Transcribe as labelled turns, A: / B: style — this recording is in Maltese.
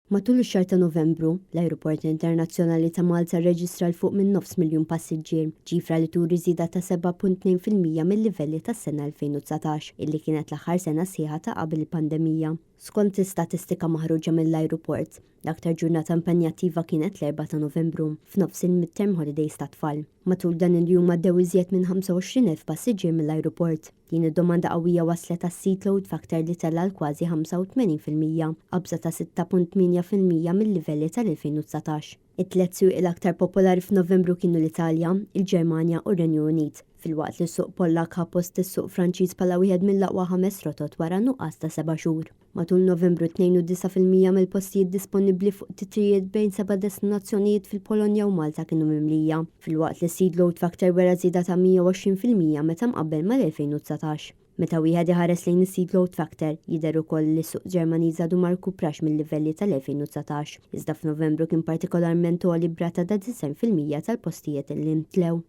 A: Matul ix-xahar ta' Novembru, l-Ajruport Internazzjonali ta' Malta rreġistra 'l fuq minn nofs miljun passiġġier, ċifra li turi żieda ta' 7.2% mil-livelli tas-sena 2019, illi kienet l-aħħar sena sħiħa ta' qabel il-pandemija. Skont l-istatistika maħruġa mill-ajruport, l-aktar ġurnata impenjattiva kienet l-Erbgħa ta' Novembru, f'nofs il-midterm holidays tat-tfal. Matul dan il-jum għaddew iżjed minn 25,000 passiġġier mill-ajruport. Din id-domanda qawwija wasslet għas-seat load factor li tela' għal kważi 85%, qabża ta' 6.8% mil-livelli tal-2019. It-tliet swieq l-aktar popolari f'Novembru kienu l-Italja, il-Ġermanja u r-Renju Unit, filwaqt li s-suq Pollakk ħa post is-suq Franċiż bħala wieħed mill-aqwa ħames rotot wara nuqqas ta' seba' xhur. Matul Novembru 92% mill-postijiet disponibbli fuq titjiriet bejn seba' destinazzjonijiet fil-Polonja u Malta kienu mimlija, filwaqt li s-seat load factor wera żieda ta' 120% meta mqabbel mal-2019. Meta wieħed iħares lejn is-seat load factor, jidher ukoll li s-suq Ġermaniż għadu ma rkuprax mil-livelli tal-2019, iżda f'Novembru kien partikolarment għoli b'rata ta' 90% tal-postijiet li mtlew.